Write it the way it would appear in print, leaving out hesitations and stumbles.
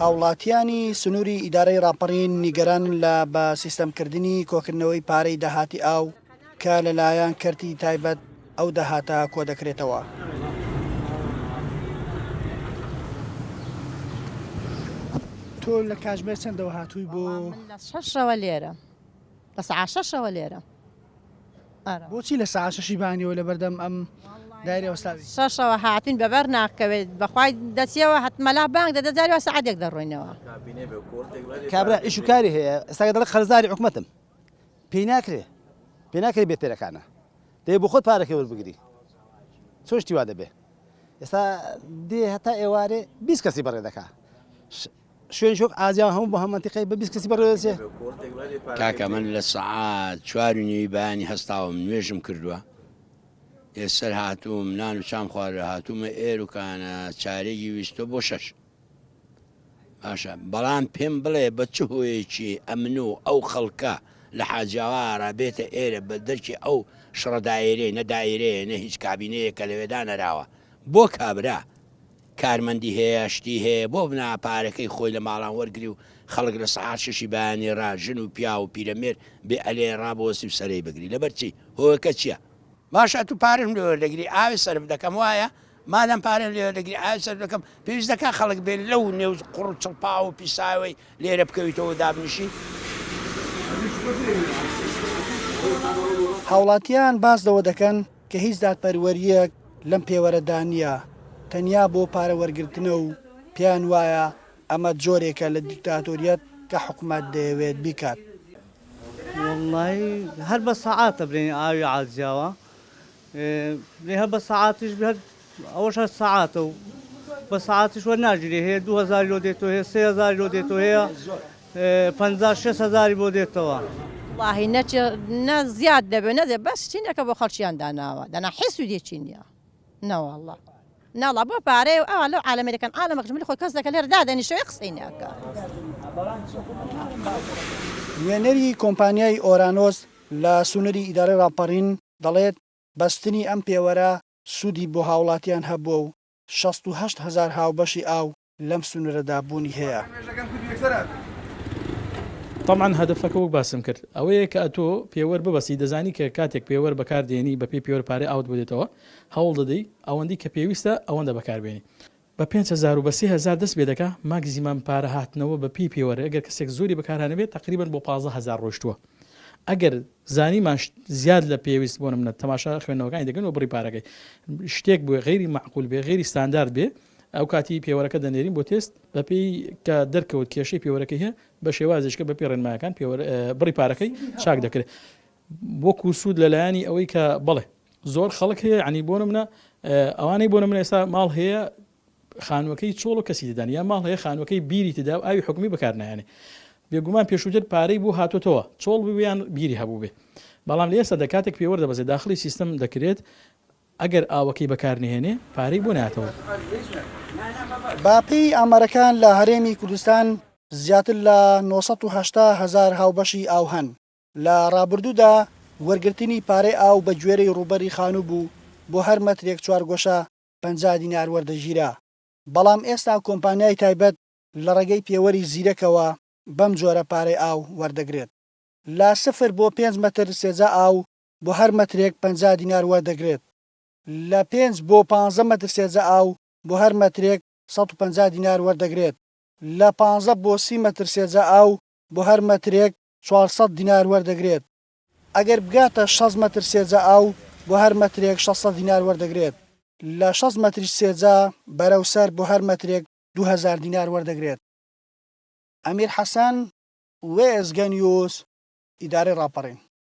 هاوڵاتیانی سنووری ئیدارەی ڕاپەڕین نیگەرانن لە بە سیستەمکردنی کۆکردنەوەی پارەی داهاتی ئاو کە لەلایەن کەرتی تایبەت ئەو داهاتە کۆدەکرێتەوە. تۆ لە کاتژمێر چەندەوە هاتووی بۆ؟ من لە شەشەوە لێرەم لە سەعات شەشەوە لێرەم. بۆچی لە سەعات شەشی بانیەوە لەبەردەم ئەم دایرە وەستاوی؟ شەشەوە هاتوین بەبەر ناکەوێت بەخوای دەچیەوە هەت مەلا بانگ دەدە جاری وا سەعاتێک دەڕۆینەوە. کابرا ئیش و کاری هەیە ئێستا دەڵێ قەرزاری حکومەتم پێی ناکرێ پێ ناکرێ بێ تێرەکانە دەی بۆ خۆت پارەکەی وەربگری چۆن شتی وا دەبێ ئێستا دێ هەتا ئێوارێ 20 کەسی بەڕێ دەکا شوێن شۆک ئازیا هەموو بە هەمەنتیقەی بە 20 کەسی بەڕێ دەچێ کاکە من لە سەعات چوار و نیوی بەیانی هەستاوم نوێژم کردووە ئێسەر هاتووم نان و چام خواردووە هاتوومە ئێروکانە چارێکی ویستۆ بۆ شەش باشە بەڵام پێم بڵێ بە چ هۆیەکی ئەمن و ئەو خەڵکە لە حاجیاوارا بێتە ئێرە بە دەرکی ئەو شڕە دایرەی نە دایرەیە نە هیچ کابینەیەک کە لەوێ دانەراوە بۆ کابرا کارمەندی هەیە شتی هەیە بۆ نا پارەکەی خۆی لە ماڵان وەرگری و خەڵک لە سەعات شەشی بەیانی ڕا ژن و پیاو و پیرەمێر بێ ئەلێ ڕابوەستی و سەرەی بگری لەبەر چی هۆیەکە چیە؟ باشە ئەتوو پارەم لێ وەردەگری ئاوێ سەرف دەکەم وایە؟ مادام پارەم لێ وەردەگری ئاوێ سەرف دەکەم پێویست دەکا خەڵک بێ لەو نێو قوڕ و چڵپاو و پیساوەی لێرە بکەویتەوە و دابنیشی؟ هاوڵاتیان باس لەوە دەکەن کە هیچ دادپەروەرییەک لەم پێوەرەدا نییە، تەنیا بۆ پارە وەرگرتنە و پێیان وایە ئەمە جۆرێکە لە دیکتاتۆریەت کە حکومەت دەیەوێت بیکات. وەڵایی هەر بە سەعاتە برێن ئاوی عازیاوە برێ هەر بە سەعاتیش بێ هەر ئەوەش هەر سەعاتە و بە سەعاتیش وەرناگیرێ هەیە 2000 لۆ دێتەوە هەیە 3000 لۆ دێتەوە هەیە 50 6 هەزاری بۆ دێتەوە. وەڵاهی نەچێ نە زیاد دەبێ نە بەس چینەکە بۆ خەڵکیان داناوە دەنا حیز سوودێکی نییە. نەوەڵا ناڵا بۆ پارەیە و ئەوان لەو عالەمەی دەکەن عالەمە قژملی خۆی کەس دەکە لێرە دادەنیشەوەی قسەی ناکا. نوێنەری کۆمپانیای ئۆرانۆس لە سنوری ئیدارەی ڕاپەڕین دەڵێت، بەستنی ئەم پێوەرە سوودی بۆ هاوڵاتیان هەبووە و 68 هەزار هاوبەشی ئاو لەم سنورەدا بوونی هەیە. تەبعەن هەدەفەکە وەک باسم کرد ئەوەیە کە ئەتۆ پێوەر ببەستی دەزانی کە کاتێک پێوەر بەکار دێنی بە پێی پێوەر پارەی ئاوت بۆ دێتەوە هەوڵ دەدەی ئەوەندەی کە پێویستە ئەوەندە بەکار بێنی بە 5000 و بە 3000 دەست پێ دەکا ماکزیمام پارە هاتنەوە بە پێی پێوەر ئەگەر کەسێک زۆری بەکار هانبێت تەقریبەن بۆ 15000 ڕۆیشتووە ئەگەر زانیمان زیاد لە پێویست بۆ نمونە تەماشا خوێندنەوەکانی دەکەن و بڕی پارەکەی شتێک بوێ غەیری مەعقول بێ غەیری ستاندارد بێ ئەو کاتی پێوەرەکە دەنێرین بۆ تێست بەپێی کە دەرکەوت کێشەی پێوەرەکەی هەیە بە شێوازێک کە بەپێی ڕێنمایەکان پێوەر بڕی پارەکەی چاک دەکرێت وەکو سوود لەلایەنی ئەوەی کە بەڵێ زۆر خەڵک هەیە عنی بۆ منە ئەوانەی بۆ منە ئێستا ماڵ هەیە خانووەکەی چۆڵ و کەسی تێدا نییە ماڵ هەیە خانووەکەی بیری تێدا و ئاوی حکومی بەکار نایەنێ بێگومان پێشووتر پارەی بۆ هاتۆتەوە چۆڵ بوو یان بیری هەبوو بێ بەڵام لە ئێستا کاتێک پێوەر دەبەزێت داخلی سیستم دەکرێت ئەگەر ئاوەکەی بەکار نەهێنێ پارەی بۆ نایەتەوە. بە پێی ئامارەکان لە هەرێمی کوردستان زیاتر لە 980 هەزار هاوبەشی ئاو هەن، لە ڕابردوودا وەرگرتنی پارەی ئاو بە گوێرەی ڕووبەری خانوو بوو بۆ هەر مەترێک چوارگۆشە 50 دینار وەردەگیرا، بەڵام ئێستا کۆمپانیای تایبەت لە ڕێگەی پێوەری زیرەکەوە بەم جۆرە پارەی ئاو وەردەگرێت. لە سفر بۆ پێنج مەتر سێجا ئاو بۆ هەر مەترێک 50 دینار وەردەگرێت. لە پێنج بۆ پانزە مەتر سێجا ئاو بۆ هەر مەترێک 150 دینار وەردەگرێت. لە پانزە بۆ 30 مەتر سێجا ئاو بۆ هەر مەترێک 400 دینار وەردەگرێت. ئەگەر بگاتە 60 مەتر سێجا ئاو بۆ هەر مەترێک 600 دینار وەردەگرێت. لە 60 مەتریش سێجا بەرەو سەر بۆ هەر مەترێک 2000 دینار وەردەگرێت. ئەمیر حەسەن، وێستگە نیوز، ئیدارەی ڕاپەڕین.